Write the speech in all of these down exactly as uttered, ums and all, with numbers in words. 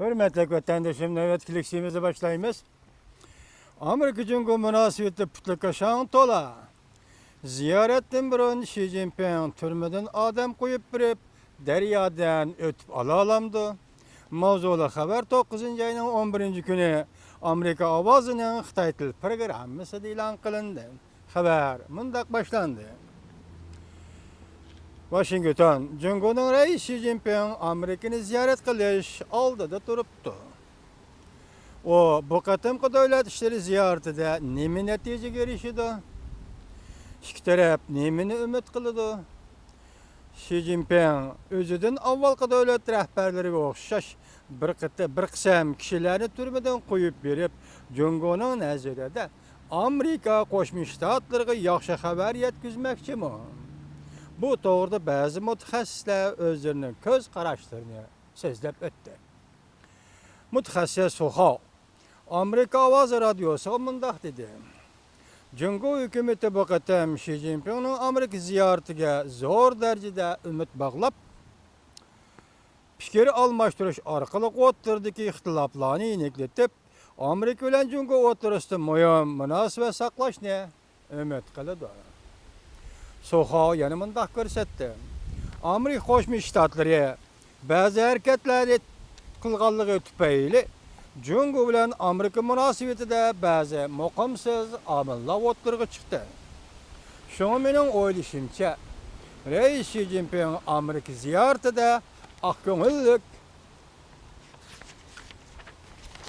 ھۆرمەتلىك ۋەتەندىشىم، نۆۋەتتىكى لېكسىيىمىزنى باشلايمىز. ئامېرىكا جۇڭگو مۇناسىۋىتى پۇتلىكاشاڭ تولا. زىيارەتتىن بۇرۇن شى جىنپىڭ تۈرمىدىن ئادەم قويۇپ بېرىپ، دەريادىن ئۆتۈپ ئالالامدۇ؟ ماۋزۇلۇق خەۋەر توققۇزىنچى ئاينىڭ ئون بىرىنچى كۈنى ئامېرىكا ئاۋازىنىڭ خىتاي تىل پروگراممىسىدا ئېلان قىلىندى. خەۋەر مۇنداق باشلاندى. ۋاشىنگتون، جۇڭگونىڭ رەئىسى شى جىنپىڭ ئامېرىكىنى زىيارەت قىلىش ئالدىدا تۇرۇپتۇ. ئۇ بۇ قېتىمقى دۆلەت ئىشلىرى زىيارىتىدە نېمە نەتىجىگە ئېرىشىدۇ؟ ئىككى تەرەپ نېمىنى ئۈمىد قىلىدۇ؟ شى جىنپىڭ ئۆزىدىن ئاۋۋالقى دۆلەت رەھبەرلىرىگە ئوخشاش بىر قېتى-، بىر قىسىم كىشىلەرنى تۈرمىدىن قويۇپ بېرىپ، جۇڭگونىڭ نەزىرىدە ئامېرىكا قوشما شتاتلىرىغا ياخشى خەۋەر يەتكۈزمەكچىمۇ؟ بۇ توغرىدا بەزى مۇتەخەسسىسلەر ئۆزلىرىنىڭ كۆز قاراشلىرىنى سۆزلەپ ئۆتتى. مۇتەخەسسىس سۇخاۋ ئامېرىكا ئاۋازى رادىيوسىغا مۇنداق دېدى: جۇڭگو ھۆكۈمىتى بۇ قېتىم شى جىنپىڭنىڭ ئامېرىكا زىيارىتىگە زور دەرىجىدە ئۈمىد باغلاپ، پىكىر ئالماشتۇرۇش ئارقىلىق ئوتتۇرىدىكى ئىختىلاپلارنى يېنىكلىتىپ، ئامېرىكا بىلەن جۇڭگو ئوتتۇرىسىدا مۇھىم مۇناسىۋەت ساقلاشنى ئۈمىد قىلىدۇ. سۇخاۋ يەنە مۇنداق كۆرسەتتى: ئامېرىكا قوشما شتاتلىرى بەزى ھەرىكەتلەرنى قىلغانلىقى تۈپەيلى جۇڭگو بىلەن ئامېرىكا مۇناسىۋىتىدە بەزى مۇقىمسىز ئامىللار ئوتتۇرىغا چىقتى. شۇڭا مېنىڭ ئويلىشىمچە، رەئىس شى جىنپىڭ ئامېرىكا زىيارىتىدە ئاق كۆڭۈللۈك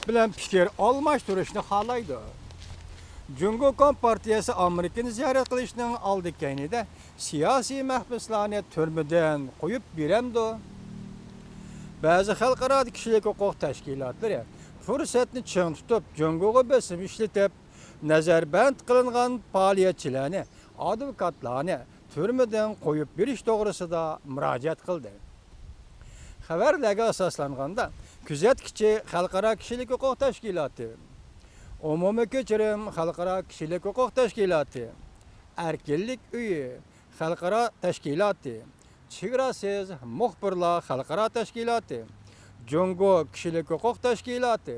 بىلەن پىكىر ئالماشتۇرۇشنى خالايدۇ. جۇڭگو كومپارتىيەسى ئامېرىكىنى زىيارەت قىلىشنىڭ ئالدى كەينىدە سىياسىي مەھبۇسلارنى تۈرمىدىن قويۇپ بېرەمدۇ؟ بەزى خەلقئارا كىشىلىك ھوقۇق تەشكىلاتلىرى پۇرسەتنى چىڭ تۇتۇپ، جۇڭگوغا بېسىم ئىشلىتىپ، نەزەربەند قىلىنغان پائالىيەتچىلەرنى، ئادۋوكاتلارنى تۈرمىدىن قويۇپ بېرىش توغرىسىدا مۇراجىئەت قىلدى. خەۋەرلەرگە ئاساسلانغاندا، كۆزەتكۈچى خەلقئارا كىشىلىك ھوقۇق تەشكىلاتى، ئومۇمىي كەچۈرۈم خەلقئارا كىشىلىك ھوقۇق تەشكىلاتى، ئەركىنلىك ئۆيى خەلقئارا تەشكىلاتى، چېگراسىز مۇخبىرلار خەلقئارا تەشكىلاتى، جۇڭگو كىشىلىك ھوقۇق تەشكىلاتى،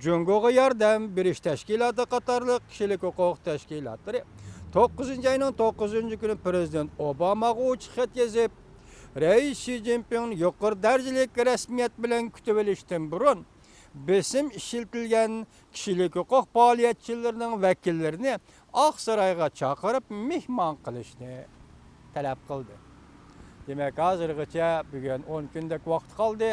جۇڭگوغا ياردەم بېرىش تەشكىلاتى قاتارلىق كىشىلىك ھوقۇق تەشكىلاتلىرى توققۇزىنچى ئاينىڭ توققۇزىنچى كۈنى پىرېزىدېنت ئوباماغا ئوچۇق خەت يېزىپ، رەئىس شى جىنپىڭنى يۇقىرى دەرىجىلىك رەسمىيەت بىلەن كۈتۈۋېلىشتىن بۇرۇن، بېسىم ئىشلىتىلگەن كىشىلىك ھوقۇق پائالىيەتچىلىرىنىڭ ۋەكىللىرىنى ئاقسارايغا چاقىرىپ مېھمان قىلىشنى تەلەپ قىلدى. دېمەك، ھازىرغىچە بۈگۈن ئون كۈندەك ۋاقىت قالدى.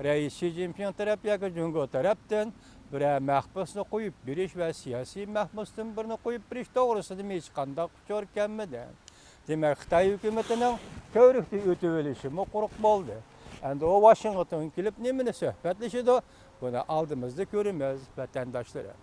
رەئىس شى جىنپىڭ تەرەپ ياكى جۇڭگو تەرەپتىن بىرەر مەھبۇسنى قويۇپ بېرىش ۋە سىياسىي مەھبۇستىن بىرنى قويۇپ بېرىش توغرىسىدا ھېچقانداق ئۇچۇر كەلمىدى. دېمەك، خىتاي ھۆكۈمىتىنىڭ كۆۋرۈكتە ئۆتۈۋېلىشىمۇ قۇرۇق بولدى. ئەمدى ئۇ ۋاشىنگتونغا كېلىپ نېمىنى سۆھبەتلىشىدۇ؟ بۇنى ئالدىمىزدا كۆرىمىز، ۋەتەنداشلىرىم.